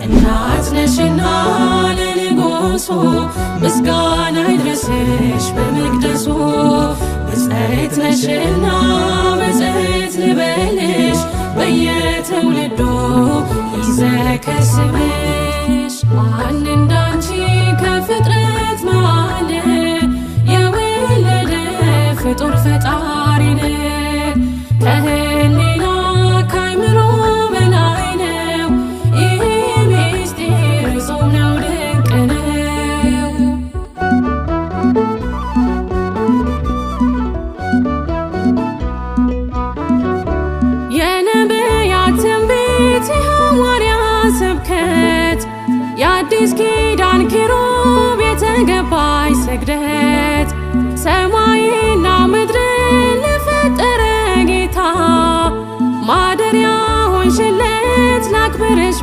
እናት ነሽና ለንጉሱ፣ ምስጋና ይድረስሽ በመቅደሱ። ብፅዕት ነሽና ብፅዕት ልበልሽ፣ በየትውልዱ ይዘከር ስምሽ። ማን እንዳንቺ ከፍጥረት መሃል የወለደ ፍጡር ፈጣሪን? ከህሊና ከአእምሮ በላይ ነው። ይህ ምስጢር እጹብ ነው፣ ድንቅ ነው። የነቢያት ትንቢት፣ የሐዋርያት ስብከት፣ የአዲስ ኪዳን ኪሩብ የተገባሽ ስግደት፣ ሰማይና ምድርን ለፈጠረ ጌታ ማደሪያ ሆንሽለት፣ ላክብርሽ